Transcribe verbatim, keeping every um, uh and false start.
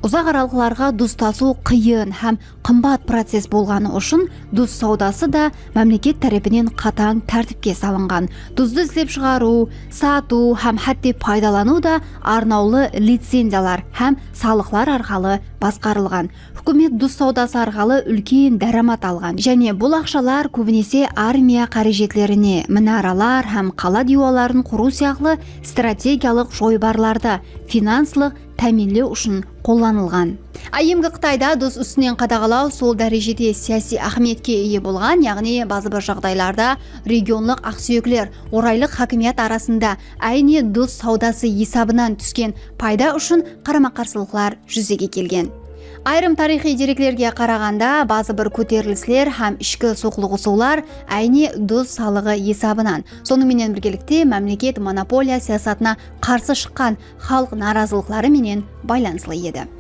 Uzaq aralıqlarǵa duz tasıw qıyın hám qımbat process bolǵanı ushın duz sawdası da mámleket tárepinen qatań tártipke salınǵan. Duzdı islep shıǵarıw, satıw hám hátte paydalanıw da arnawlı licenziyalar hám salıqlar arqalı basqarılǵan. Húkimet duz sawdası arqalı úlken dáramat alǵan, jáne bul aqshalar kóbinese armiya qárejetlerine, minaralar hám qala diywaların qurıw sıyaqlı strategiyalıq joybarlarda finanslıq támiyinlew ushın qollanılǵan. Áyyemgi Qıtayda duz ústinen qadaǵalaw sol dárejede siyasiy áhmiyetke iye bolǵan, yaǵnıy bazı bir jaǵdaylarda regionlıq aqsúyekler, oraylıq hákimiyat arasında áyne duz sawdası esabınan túsken payda ushın qarama-qarsılıqlar júzege kelgen. Ayırım tariyxıy dereklerge qaraǵanda, bazı bir kóterilisler hám ishki soqlıǵısıwlar áyne duz salıǵı esabınan, sonıń menen birgelikte mámleket monopoliya siyasatına qarsı shıqqan xalıq narazılıqları menen baylanıslı edi.